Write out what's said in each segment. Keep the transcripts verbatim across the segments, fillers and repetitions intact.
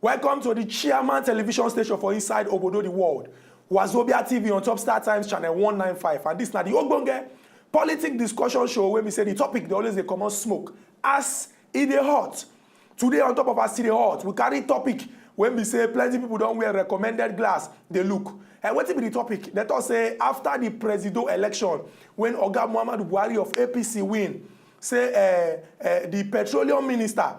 Welcome to the Chairman Television Station for inside Obodo the World. Wazobia T V on Top Star Times Channel one nine five. And this na the Ogbonge Politic Discussion Show where we say the topic they always they come on smoke as it dey hot. Today on top of us it dey hot, we carry topic when we say plenty people don't wear recommended glass. They look. And what be the topic? Let us say after the presidential election, when Oga Muhammad Buhari of A P C win, say uh, uh, the petroleum minister, uh,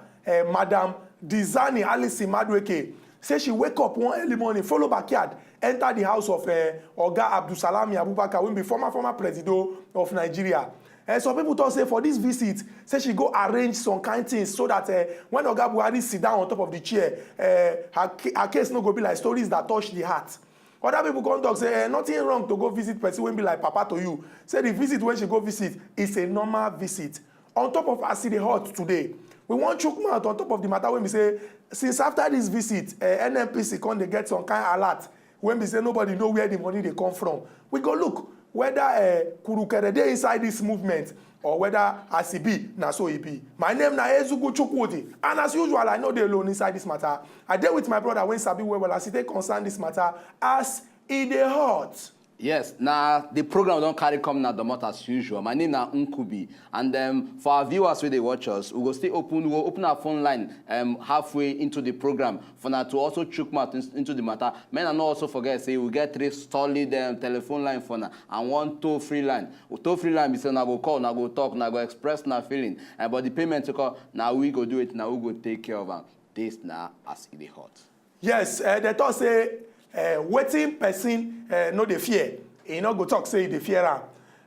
Madam Dizani Alice Madueke, say she wake up one early morning, follow backyard, enter the house of uh, Oga Abdulsalami Abubakar, wey be former former president of Nigeria. And some people talk say for this visit, say she go arrange some kind things so that uh, when Oga Buhari sit down on top of the chair, uh, her, her case no go be like stories that touch the heart. Other people come talk say eh, nothing wrong to go visit person wey be like papa to you. Say the visit wey she go visit is a normal visit. On top of as e dey hot today, we wan chook mouth on top of the matter wey be say since after this visit, eh, N N P C come dey get some kind alert wey be say nobody know where the money dey come from. We go look whether eh, kurukere dey inside this movement or whether as e be na so e be. My name na Ezugu Chukwudi, and as usual I no dey alone inside this matter. I dey with my brother wey sabi well well as e take concern this matter as e dey hot. Yes, now the program don't carry come now domot as usual. My name na Nkubi, and um, for our viewers where they watch us, we go still open we go open our phone line um, halfway into the program for now to also chook mouth in, into the matter. Men are not also forget say we get three solid um, telephone line for now and one toll free line. Toll free line be say na go call, na go talk, na go express na feeling. Uh, but the payment to call now we go do it, now we go take care of am. This now as it dey hot. Yes, uh, they talk say uh, waiting person uh, no dey fear. He no go talk say he dey fear am.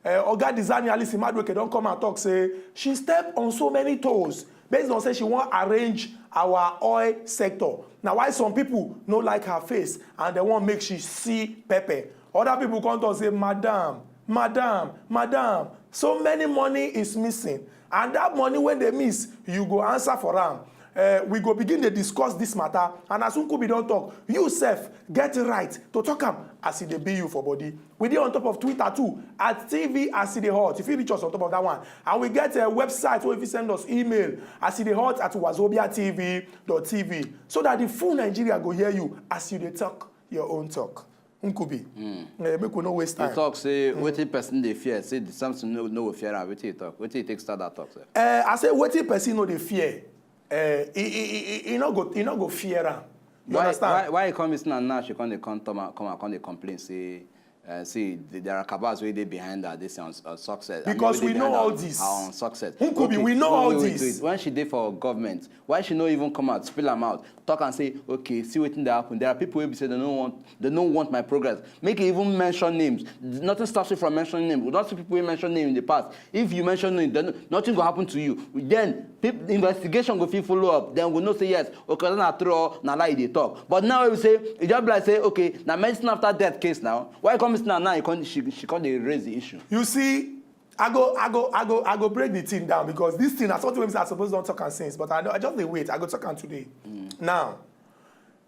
Uh, Oga Dizani Alice Madueke don come and talk say she step on so many toes based on say she wan arrange our oil sector. Na why some people no like her face and they wan make she see pepper. Other people come talk say, madam, madam, madam, so many money is missing, and that money wey dey miss, you go answer for am. Uh, we go begin dey discuss this matter, and as Nkubi don talk, you sef get right to talk am as e dey be you for body. We dey on top of Twitter too at T V as e dey hot. You fit reach us on top of that one, and we get a website where if you send us email as e dey hot at wazobia T V dot T V, so that the full Nigeria go hear you as you dey talk your own talk. Nkubi, mm. uh, make we no waste time. You talk say mm. Wetin person dey fear, say the something no no go fear am. Wetin you talk? Wetin you take start that talk, sir? Uh, I say wetin person no dey fear, uh, he, he, he, he no go he no go fear am. You why, understand? Why why you come listen and now she come dey come come and come and come dey complain say uh, see, there are cabals wey dey behind her this on, on success. Because we know all this. Her on success. Who could okay. be? We know wait, all wait, this. Wait. When she dey for government, why she no even come out, spill am out, talk and say, okay, see wetin dey happen. There are people wey be say they no want, they no want my progress. Make e even mention names. Nothing stops you from mentioning names. We don see people wey mention names in the past. If you mention names, then nothing go happen to you. Then people, investigation go fit follow up. Then we know say yes, okay, na true, na lie dey talk. But now we say, e just be like say, okay, na medicine after death case now. Why come now now you come she she come dey raise the issue? You see, I go I go I go I go break the thing down because this thing na something wey I suppose don talk am since, but I know I just dey wait. I go talk am today. Mm. Now,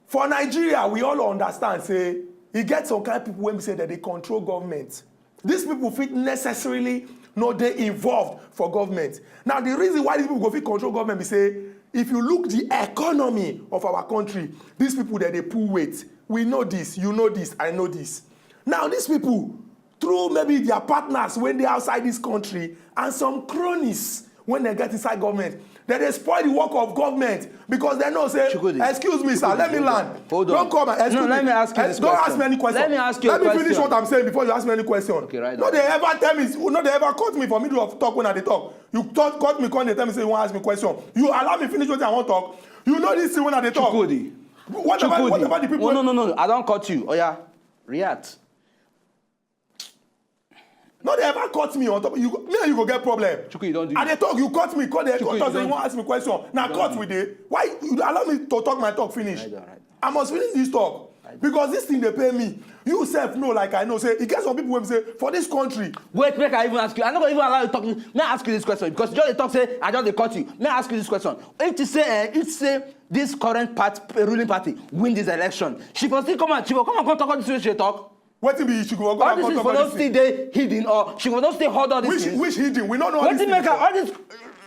for Nigeria, we all understand say e get some kind people wey be say dem dey control government. These people fit necessarily no dey involved for government. Now the reason why these people go fit control government be say if you look the economy of our country, these people dem dey pull weight. We know this, you know this, I know this. Now these people, through maybe their partners wey dey outside this country and some cronies wey dem get inside government, dem dey spoil the work of government because dem know say Chukwudi, excuse me sir, let me land. Hold on. Don't come and excuse no, let me ask you eh, this don't question. Ask me any question. Let me ask you let a me question. Finish what I'm saying before you ask me any question. Okay, right. No dey ever tell me no dey ever cut me for middle of talk when I dey talk. You talk cut me come dey tell me say you wan ask me question. You allow me finish what I wan talk. You know this thing when I dey talk. Chukwudi. What about what about the people? No no no no, I don cut you. Oya, react. No dey ever cut me on top you me and you go get problem. Chuku, you don do I dey talk you cut me cut dey cut talk say you wan ask me question na cut we dey why you allow me to talk my talk finish. I must finish this talk because this thing dey pain me. You sef know like I know say e get some people wey be say for this country. Wait, make I even ask you. I no go even allow you talk. May I ask you this question because you just dey talk say I just dey cut you. May I ask you this question? If you say eh, if you say this current part, ruling party win this election, she for still come out, she for come and come talk all this way she dey talk. Wetin be issue? Go go all this things for don still dey hidden or she for don still hold all this which things. Which hidden? We no know all this. Wetin make her all this?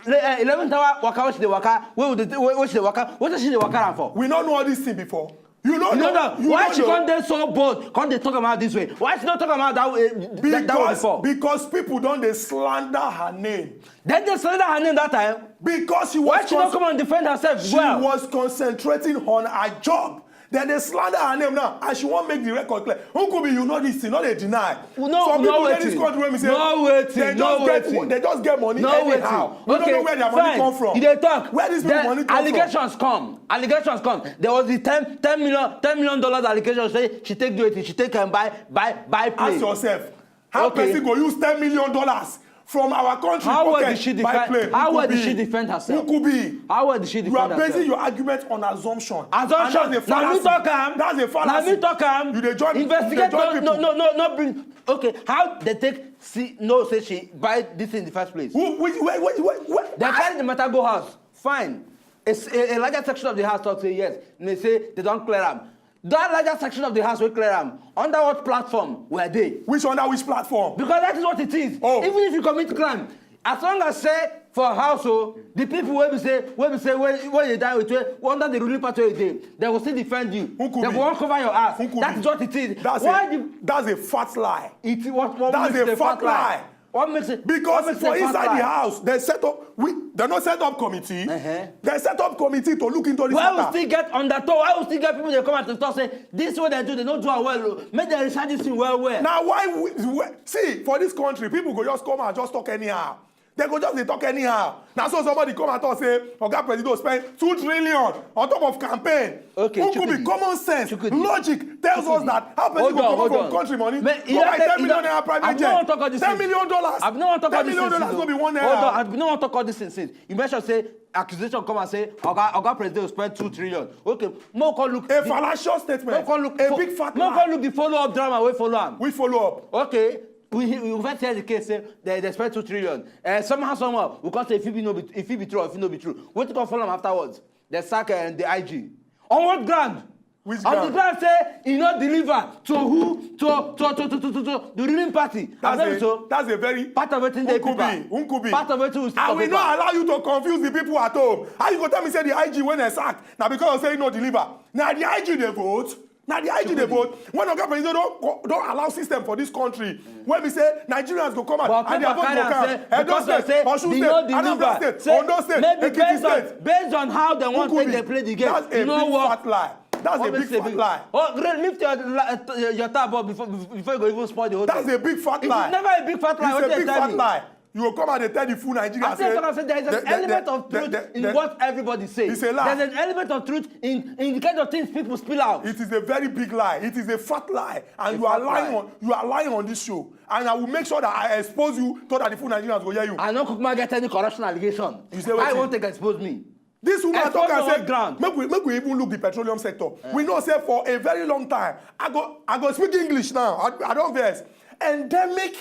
le- eh, eleventh hour waka wey she dey waka, wey we dey, wey wey she dey waka, wetin she dey waka am for? We no know all this thing before. You no You know know, that you why no she know. Come dey so bold, come dey talk about this way? Why she no talk about that way, that, that way Because before? Because people don dey slander her name. Then they slander her name that time. Because she Why was she no cons- come and defend herself She well? Was concentrating on her job. Then they slander her name now, and she wan make the record clear. Nkubi, you know this thing, no dey deny. No, Some no people dey this wetin. Country wey be say No wetin, they no just get wetin. They just get money No anyhow. Wetin. We don't know Okay, where their money fine. Come from. You dey talk. Where these people Then money come from? Allegations come. Allegations come. There was the ten, ten million, ten million dollars allegation say she take do it. She take and buy, buy, buy plane. Ask yourself, how Okay. Person go use ten million dollars from our country How well pocket did she buy defend? Plane? How well did Nkubi. She defend herself? Nkubi. How well did she You defend are basing herself? Your argument on assumption. Assumption. And that's a Na me fallacy. Talk am. That's a fallacy. Na me talk am. You dey join. Investigate. You dey join No, people. No, no, no, no. Bring. Okay. How they take see no say she buy this in the first place? Who? Which? Where? Where? Where? Where? They carry the matter go house. Fine. A, s- a, a larger section of the house talk say yes. And they say they don't clear am. That larger section of the house will clear am. Under what platform were they? Which under which platform? Because that is what it is. Oh. Even if you commit crime, as long as say for house, oh, the people will be say, will be say, where, where you die with, where, under the ruling party, where you dey, they will still defend you. Who could They be? Will cover your ass. Who could That be? Is what it is. That's Why a, the that's a fat lie. It what, what That's makes a it a fat fat lie. Lie? What makes it? Because what makes for it a fat inside lie? The house, they set up. We they no set up committee. Uh-huh. They set up committee to look into this Why matter. We still get undertow? Why we still get people they come out to talk say this way they do, they don't do it well. Oh. Make them research this thing well well. Now why we, we see for this country, people go just come and just talk anyhow. They go just dey talk anyhow. Now so somebody come and talk say Oga Presido spend two trillion on top of campaign. Okay, Who could be Chukwudi. Common sense, Chukwudi. Logic tells Chukwudi. Us that how person Hold go on, come hold from on. Country money, Me- go you buy don't- ten you million don't- naira private I don't jet, want to talk about this ten million thing. Dollars. I don't want to talk about Ten this million thing, dollars though. No be one Hold on, naira. I don't want to talk about this thing since you mentioned say accusation come and say Oga Oga Presido spend two trillion. Okay, mo come look A the- fallacious statement. Mo come look A fo- big fat Mo lie. Come look the follow up drama wey follow am. We follow up. Okay, we we first hear the case say they they spend two trillion. Uh, somehow somehow we come say if it be no be if it be true or if it no be true. Wetin come follow am afterwards? They sack uh, the I G. On what ground? Which On the ground? Ground say he no deliver to who to to to to to, to, to the ruling party. That's Abeg a so that's a very part of wetin dey Nkubi, paper. Nkubi. Part of wetin we see I for will paper. Not allow you to confuse the people at home. How you go tell me say the I G when I sack? Now because I say he no deliver. Now the I G they vote. Now the I G they vote. When Oga President don't don't allow system for this country. When we say Nigerians go come out But and their people vote go carry am count. Say Edo because State, they say Osun they State, no Anambra deliver. State, Say Ondo State, maybe Ekiti based on State. Based on how they want Nkubi, make they play the game. That's a E no big work. Fat Lie. That's What a makes big it a fat big lie. Oh, great, lift your la- uh, your tab up before before you go even spoil the whole That's thing. A big fat It's lie. Never a big fat lie. It's What a you big tell fat me? Lie. You will come out and tell the full Nigeria I say, tell us that there is an the- the- element of the- truth the- in the- what everybody says. It's a lie. There's an element of truth in in the kind of things people spill out. It is a very big lie. It is a fat lie, and A you are fat lying lie. On you are lying on this show, and I will make sure that I expose you so that the full Nigerians go hear you. I no kukuma get any corruption allegation. You say I wetin? Won't take expose me. This woman Expose talk and on say what ground? Make we make we even look the petroleum sector. We know say for a very long time, I go I go speak English now. I, I don't vex. Endemic,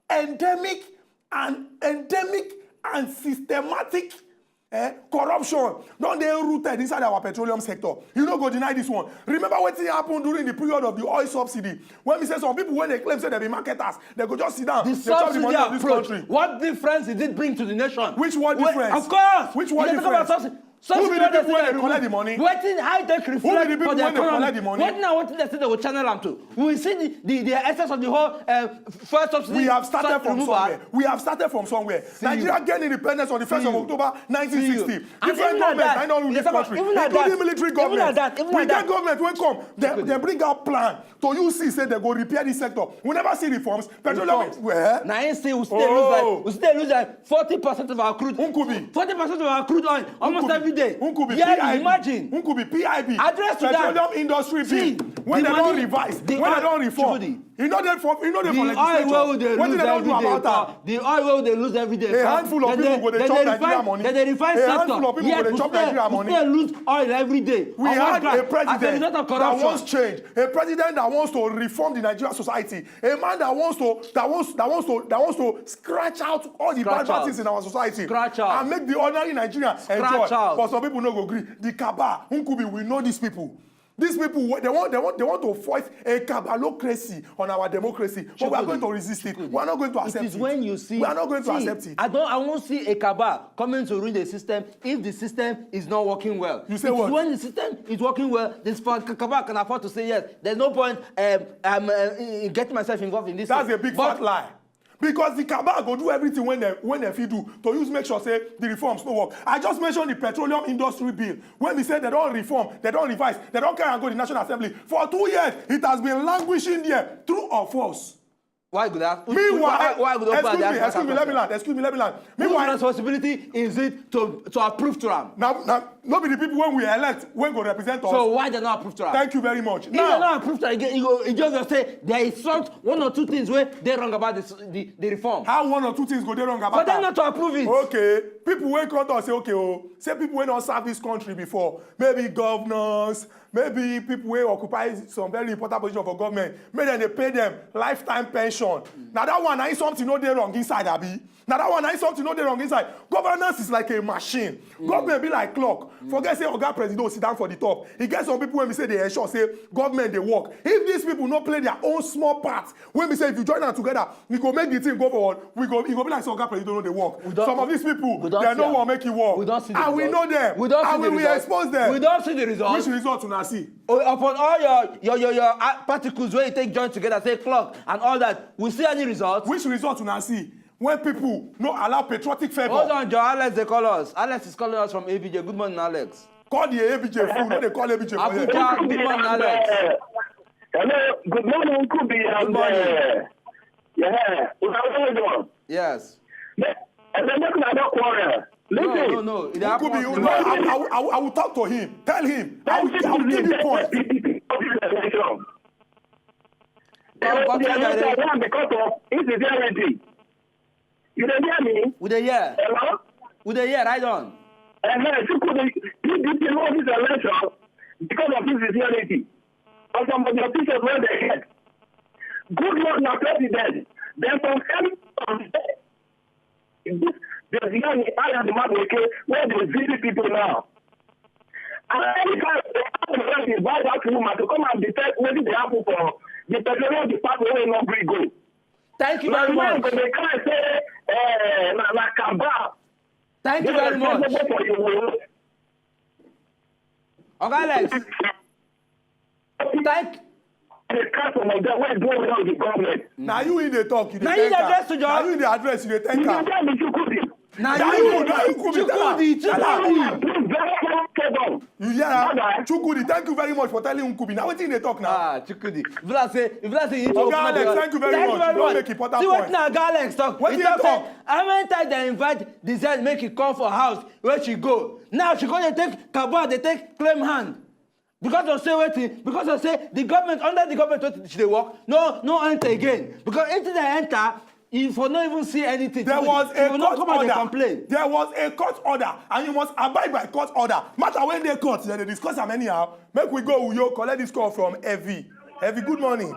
endemic, and endemic and systematic eh, corruption don dey rooted inside our petroleum sector. You no go deny this one. Remember wetin happen during the period of the oil subsidy when we say some people when they claim say they be marketers, they go just sit down. The They chop the subsidy money of this approach. Country. What difference did it bring to the nation? Which what Well, difference? Of course. Which what You dey talk about difference? Subsidy. Who be the people wey dey collect the money? Wetin how e take reflect for their economy? Who be the people wey dey collect the money? Wetin na wetin dem say dem go channel am to? We see the the the essence of the whole uh, first subsidy. We have started from somewhere. We have started from somewhere. See Nigeria gained independence on the first of October nineteen sixty. Different governments na don rule this country, including military government. We get government wey come, they bring out plan to use see say they go repair this sector. We never see reforms. Petroleum. Where? Na him say we still lose like we still lose like forty percent of our crude. Nkubi. Forty percent of our crude oil almost every day. Nkubi. Yeah, imagine. Nkubi P I B. Address to that. Petroleum industry bill. When they don revise, when they don reform. You know they for you know they for legislature. Wetin they don do about am? The oil wey we dey lose every day. A handful of people go dey chop Nigeria money. Dem dey refine sector. A handful of people go dey chop Nigeria money. We still lose oil every day. We had a president that wants change. A president that wants to reform the Nigerian society. A man that wants to that wants that wants to that wants to scratch out all the bad bad things in our society. Scratch out. And make the ordinary Nigerian enjoy. But some people no go gree. The cabal, Nkubi, we know these people. These people, they want, they want, they want to force a cabalocracy on our democracy, but we are going to resist it. We are not going to accept it. It is when you see, we are not going to accept it. I don't, I won't see a cabal coming to ruin the system if the system is not working well. You say what? When the system is working well, this cabal can afford to say yes. There's no point um, um, uh, in getting myself involved in this. That's a big fat lie. Because the cabal go do everything when they when they fit do to use make sure say the reforms no work. I just mentioned the petroleum industry bill. When we say they don't reform, they don't revise, they don't carry and go to the National Assembly. For two years, it has been languishing there. True or false? Why go that? Meanwhile, why, why go that? Excuse me, excuse me, let me land. Excuse me, let me land. Meanwhile, whose responsibility is it to to approve to am? Now, now, no be the people when we elect when go represent us. So why they not approve to am? Thank you very much. If now, they not approve to am, you go, you just say there is some one or two things where they wrong about this, the, the reform. How one or two things go they wrong about? For them not to approve it. Okay, people when come to say okay, oh, say people when not serve this country before, maybe governors, maybe people wey occupy some very important position for government, make dem dey pay dem lifetime pension. Na that one na im something no dey wrong inside, abi? Na that one na im something no dey wrong inside. Governance is like a machine. Government be like clock. Forget say oga president sit down for the top. E get some people wey be say dey ensure say government dey work. If these people no play their own small part, wey be say if you join am together, e go make the thing go forward. We go, e go be like say oga president no dey work. Some of these people, dem no wan make e work. We don see the result. And we know them. We don see the result. And we will expose them. We don see the result. Which result una see? Oh, upon all your your your your uh, particles wey you take join together, say clock and all that, we see any result? Which result una see when people no allow patriotic fervor? Hold on, John Alex, they call us. Alex is calling us from A B J. Good morning, Alex. Call the A B J fool. No dey call A B J for here. Abuja, good morning, Alex. Hello, good morning, Kubi. Good morning. Yeah, una well done. Yes. And then make una no quarrel. Listen. No, no, no. It happen. Kubi, you know, I, I, I, I will talk to him. Tell him. I will, I will give you point. They will continue their election. Because of insincerity. You dey hear me? We dey hear. Hello? We dey hear, right on. Uh-huh. Chukwudi, P D P won this election because of insincerity. But some of your teachers wey dey head. Good luck na president. Then some kind of this, the young Alan Madueke wey dey visit people now. And every time they have to run invite that woman to come and detect wetin dey happen for the petroleum department wey no gree go. Thank you very much. Na now dem dey cry say, eh, na, na cabal. Thank you very much. Oga Alex. Thank. Dey cry some of them wey dey wrong the government. Na you in dey talk, you dey thank am. Na you dey address to John. Na you in dey address, you dey thank am. You dey tell me Chukwudi. Na you, na you, Chukwudi, tell am. Chukwudi, Chukwudi. You hear am? Chukwudi, thank you very much for telling Nkubi. Na wetin you dey talk now? Ah, Chukwudi. If you like say, if you like say you need to open up your... Oga Alex, thank you very much. You don make important point. See wetin Oga Alex talk. Wetin he talk? He talk say, how many times they invite the Zen make he come for house, where she go? Now she go dey take cabal, dey take claim hand. Because of say wetin? Because of say the government, under the government wey she dey work, no, no enter again. Because anything they enter, you for no even see anything. There was a court order. There was a court order, and you must abide by court order. Matter wey dey court, dem dey discuss am anyhow. Make we go, Uyo, collect this call from Evi. Evi, good morning.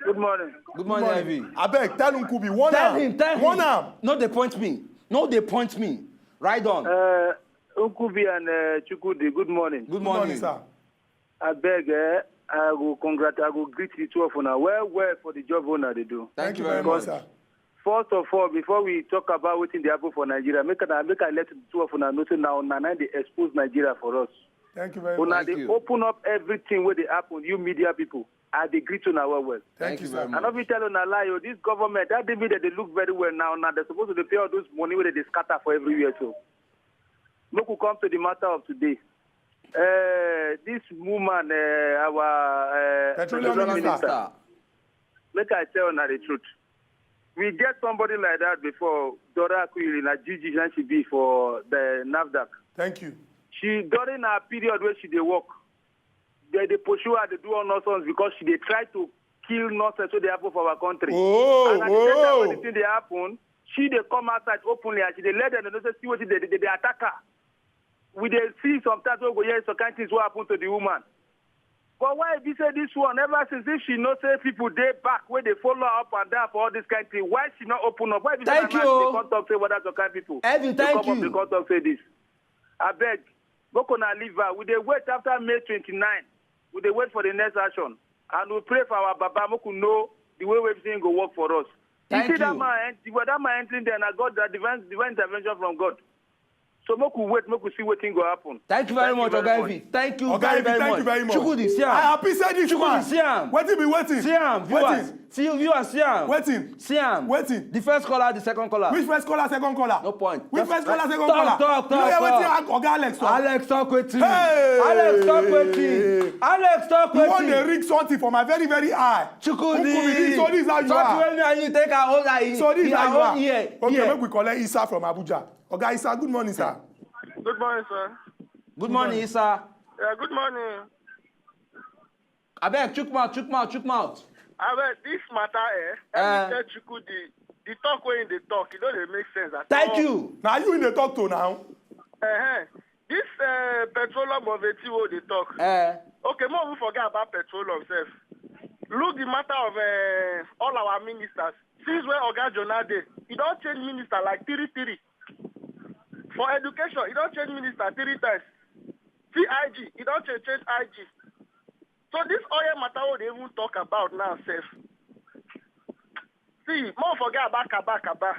Good morning. Good morning, Evi. Abeg, tell Nkubi, warn am. Tell him, tell him. Warn am. No dey point me. No dey point me. Ride on. Uh, Nkubi and uh, Chukwudi, good morning. Good morning, sir. Abeg, eh, I go congrat-, I go greet the two of una well, well for the job una dey do. Thank you very much, sir. First of all, before we talk about wetin dey happen for Nigeria, make I, make I let the two of una know say na una na dey expose Nigeria for us. Thank you very much. Una dey open up everything wey dey happen, you media people. I dey greet una well, well. Thank you very much. I no fit tell una lie o. This government, that thing wey dem dey look very well now, now dem suppose to dey pay all those money wey dem dey scatter for everywhere so. Make we come to the matter of today. Uh, this woman, uh, our uh, petroleum minister. Make I tell una the truth. We get somebody like that before, Dora Akunyili, na G G na she be for the NAFDAC. Thank you. She, during her period where she dey work, they dey pursue her, dey do all nonsense because she dey try to kill nonsense wey dey happen for our country. Oh, and at the same time when the thing dey happen, she dey come outside openly and she dey let them know say see wetin dey, dey, dey attack her. We dey see sometimes wey we go hear some kind things wey happen to the woman. But why e be say this one, ever since, if she know say people dey back wey dey follow her up and down for all this kind thing, why she no open up? Why e be say na now she dey come talk say whether some kind people dey come up dey come talk say this? Abeg, make una leave her. We dey wait after May twenty-nine. We dey wait for the next action. And we pray for our Baba, make we know the way wey thing go work for us. You Thank see that you. man, eh, the way that man entering there, na God, that divine, divine intervention from God. So make we wait, make we see wetin go happen. Thank you very much, Oga Evi. Thank you Oga very, Evi, very thank much. you very much. Chukwudi, see am. I happy say this Chukwudi, man. See am. Wetin be wetin? See am, viewers. Wetin? See you, viewers, see am. Wetin? See am. Wetin? The first caller, the second caller. Which first caller, second caller? No point. Which Just first caller, talk, second talk, caller? Talk, You know talk, wetin talk. Ag- Oga Alex talk? Alex talk wetin? Hey! Alex talk wetin? Alex talk You wan dey wetin? Rig something for my very, very eye. Chukwudi. Chukwudi, so this is how you Talk are. When me and you take our own eye. So this is how you are. Here. Okay, Here. Make we collect Isa from Abuja. Oga Isa, good morning, sir. Good morning, sir. Good morning, Isa. Yeah, good morning. Abeg, chook mouth, chook mouth, chook mouth. Abeg, this matter, eh? Eh. Let me tell Chukwudi, the talk wey he dey talk, e no dey make sense at Thank all. You. Na you in dey talk to now. Uh-huh. This uh, petroleum of eighty wey dey talk. Eh. Okay, make we forget about petroleum sef. Look the matter of uh, all our ministers. Since when Oga Jonah dey, he don change minister like three three. For education, he don change minister three times. C I G, he don change change I G. So this oil matter wey dey even talk about now sef. See, make we forget about kaba kaba.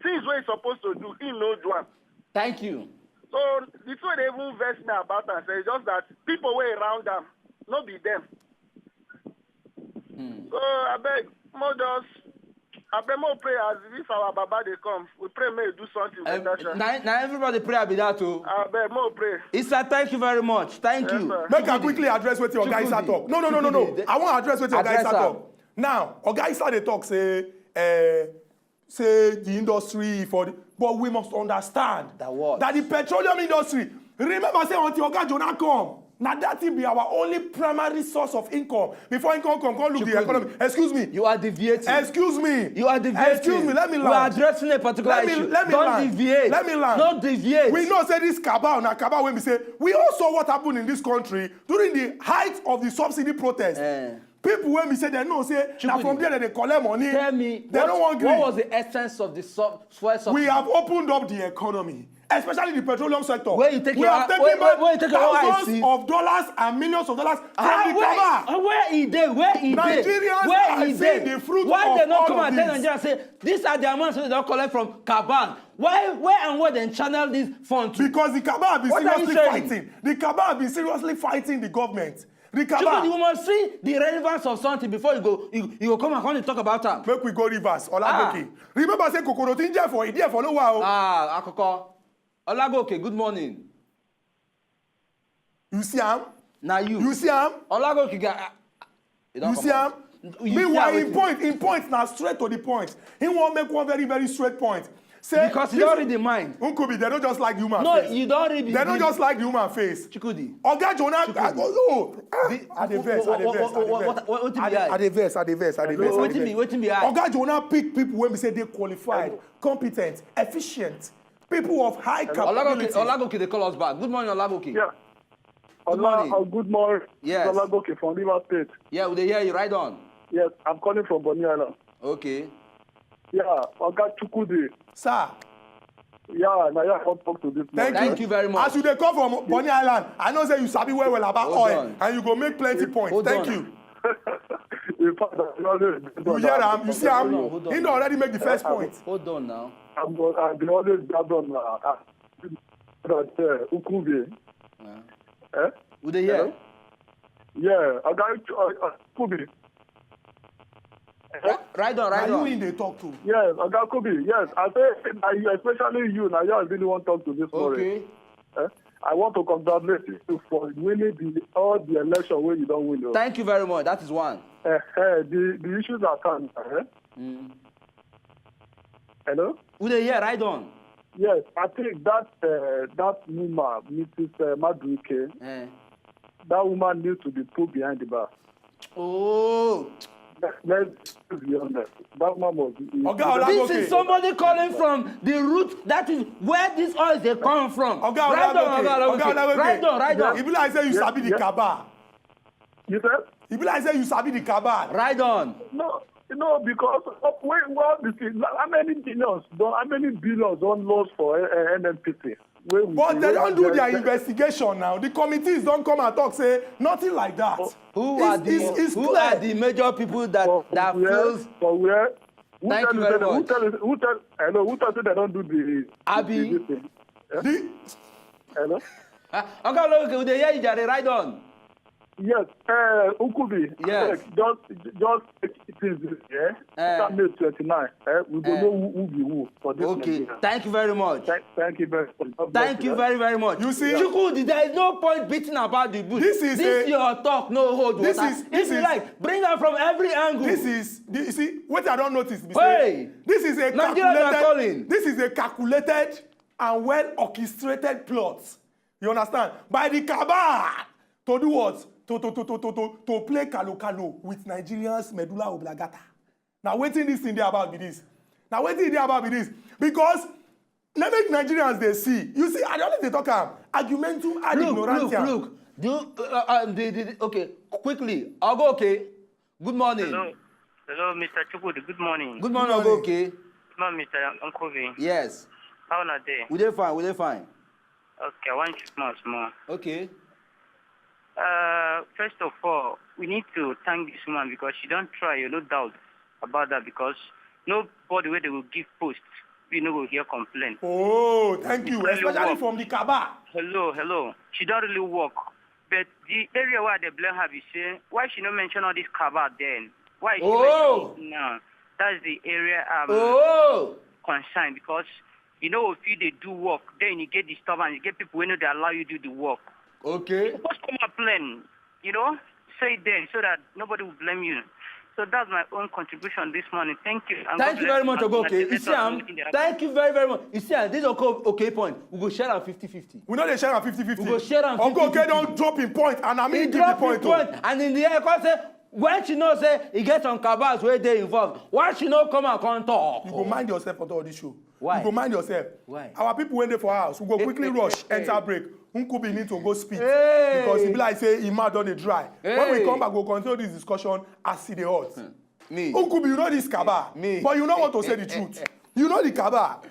Things wey he suppose to do, he no do am. Thank you. So the thing wey dey even vex me about am sef is just that people wey around am, no be them. So abeg, make we just abeg make we pray as this our baba dey come. We pray make he do something Um, better. Sha. na, na everybody prayer be that o. Abeg, make we pray. Isa, thank you very much. Thank Yes, you. sir. Make I quickly address wetin Oga Isa Chukwudi. talk. No, no, no, no, no. Chukwudi, I wan address wetin Oga address Isa am. Talk. Now, Oga Isa dey talk say, eh, say the industry for the, but we must understand That what? That the petroleum industry. Remember say until Oga Jonah come, na that thing be our only primary source of income. Before income come, come look the Chukwudi. Economy. Excuse me. You are deviating. Excuse me. You are deviating. Excuse me. Let me We land. Are addressing a particular Let me, issue. Let me Don't land. Deviate. Let me land. Don't deviate. We know say this cabal na cabal wey be say we all saw what happened in this country during the height of the subsidy protest. Eh. People wey be say dem know say na Chukwudi. From there dem dey collect money. Tell me, Dem what, no wan gree. What was the essence of the sub, fuel subsidy? We have opened up the economy, especially the petroleum sector. Where you take We your have eye- taken where- back where you take your eye thousands see? Of dollars and millions of dollars from Ah, the where, cabal. ah, where he dey? Where he dey? Nigerians Where are he seeing dey? The fruit Why of they not all come of and tell this. Nigeria say these are the amounts wey they don collect from cabal? Why, where and where they channel this fund to? Because the cabal have been What are you seriously saying? Fighting. The cabal have been seriously fighting the government. The cabal. Chukwudi, you must see the relevance of something before you go. You, you go come and come and talk about am. Make we go reverse. Olagoke. Remember say Kokoro Tinja for Idea for no while. Ah, Akoko. Olagoke, good morning. You see am? Na you. You see am? Olagoke, ga- ah, you don You see am? comot. You see Meanwhile, am in wetin? Point, in point, na straight to the point. He wan make one very, very straight point. Say Because he this- don read the mind. Nkubi, they don't just like the human No, face. You don read the They don't mind. Just like the human face. Chukwudi. Oga Jonah, Chukwudi. oh, The- I dey vex, I dey what- vex, I dey what- vex. what- what- what- wetin I be dey- I? I dey vex, I dey vex, I dey vex. I dey Wetin be, vex. wetin be I? Oga Jonah pick people wey be say dey qualified, competent, efficient, people of high Olagoke, capability. Olagoke, they call us back. Good morning, Olagoke. Yeah. Good Ola, morning. Oh, good morning. Yes. Olagoke from Rivers State. Yeah, we dey hear you. Right on. Yes, I'm calling from Bonny Island. Okay. Yeah, Oga Chukwudi. Sir. Yeah, now yeah, I wan talk to this man. Thank you very much. As you dey come from Bonny Island, I know say you sabi well well about Hold oil on. And you go make plenty points. Hold Thank on. You. In fact, I always You hear am? You see am? Hold on, hold on. He don already make the first point. Hold on now. I'm go, I dey always gather on uh, uh, that uh, Ukubi. Yeah. Eh? We dey hear. Hello? Yeah, Oga uh, uh, Ukubi. Ri- Right on, Na right you on. He dey talk to. Yes, Oga Kubi, yes. I say, na you, especially you, na you I really wan talk to this morning. Okay. Eh? I want to congratulate you for winning the, all the election wey you don win. Oh. Thank you very much. That is one. Eh, eh, the, the issues at hand. Eh? Mm. Hello? We dey hear, right on. Yes, I think that uh, that woman, Missus Uh, Maduke, Eh. That woman needs to be put behind the bar. Oh. Let's be honest. That woman was. Oga Olagoke. This is somebody calling from the root. That is where this oil dey come from. Oga Right on, Olagoke. Oga Olagoke. Oga Olagoke. Right on, right on. E be like say you Yeah, sabi the yeah. Cabal. You said? E be like say you sabi the Cabal. Right on. No. You know, because of when, what the thing, how many billions, don, how many billions don lost for uh, N N P C? Wey we, But they wey don we do get- their investigation now. The committees don come and talk say nothing like that. Who It's- are the it's- it's who clear. are the major people that for, that for where, feels? For where? Who Thank tell you you very say that- who much. Tell you, who tell? Hello, who tell you that don do the? Abi? The, this thing? The, Hello. Ah, Oga Oloke, we dey hear you, jare. Ride on. Yes, uh, Nkubi. Yes. Abeg, just just take it easy. Yeah. Eh. After May twenty-nine, eh, we go Eh. know who, who be who for this Okay. Nigeria. Thank you very much. Thank, thank you very much. God bless Thank you, you eh. Very, very much. You see? Chukwudi, there is no point beating about the bush. This is This a- your talk no hold this water. is- If this you is- like, bring am from every angle. This is, the- you see, what I don't notice. Be Hey! Say, this is a Nigerians are calculated. Calling. This is a calculated and well orchestrated plot. You understand? By the cabal to do what? To to to to to to, to play kalo kalo with Nigerians' medulla oblongata. Now, wetin this thing dey about be this? Now, wetin e dey about be this? Because na make Nigerians dey see. You see, I dey always dey talk am. Argumentum ad Look, look, ignorantiam. Look. Do you, uh, uh, the, the, the- okay, quickly. Oga Oke, good morning. Hello, hello, Mister Chukwudi. Good morning. Good morning, Good Oga morning. Oke. Good morning, Mister Nkubi. Yes. How una dey? We dey fine. We dey fine. Okay, I want you small, small. Okay. Uh, first of all, we need to thank this woman because she don try, you no doubt about that, because nobody wey dey go give post, we no go hear complaint. Oh, thank you. Really Especially work. From the cabal. Hello, hello. She don really work, but the area where I dey blame her be say, why she no mention all this cabal then? Why she Oh. mention it now? That's the area I'm Oh. concerned, because you know, if you dey do work, then you get disturbance, you get people wey no dey allow you do the work. Okay. Just come up plain, you know, say it then so that nobody will blame you. So that's my own contribution this morning. Thank you. And Thank God you bless very much, you. Oga Oke. You see am? Let us know wetin dey happen. Thank you very, very much. You see am? This Oga Oke point, we go share am fifty fifty. We no dey share am fifty fifty. We go share am Oga Oke fifty fifty. Don drop him point, and I mean He give the drop him point. Oh. Point, and in the air, come say, when she know say e get some cabals wey dey involved, why she no come and come talk? You go mind yourself for all this show. Why? You go mind yourself. Why? Our people wey dey for house, we go quickly Eh, rush, eh, enter eh. Break. Nkubi need to go speak Hey. Because e be like say him mouth don dey dry. When we Hey. Come back, we go continue this discussion as e dey hot. Me. Nkubi, you know this cabal, Me. But you no want to say the truth. You know the cabal.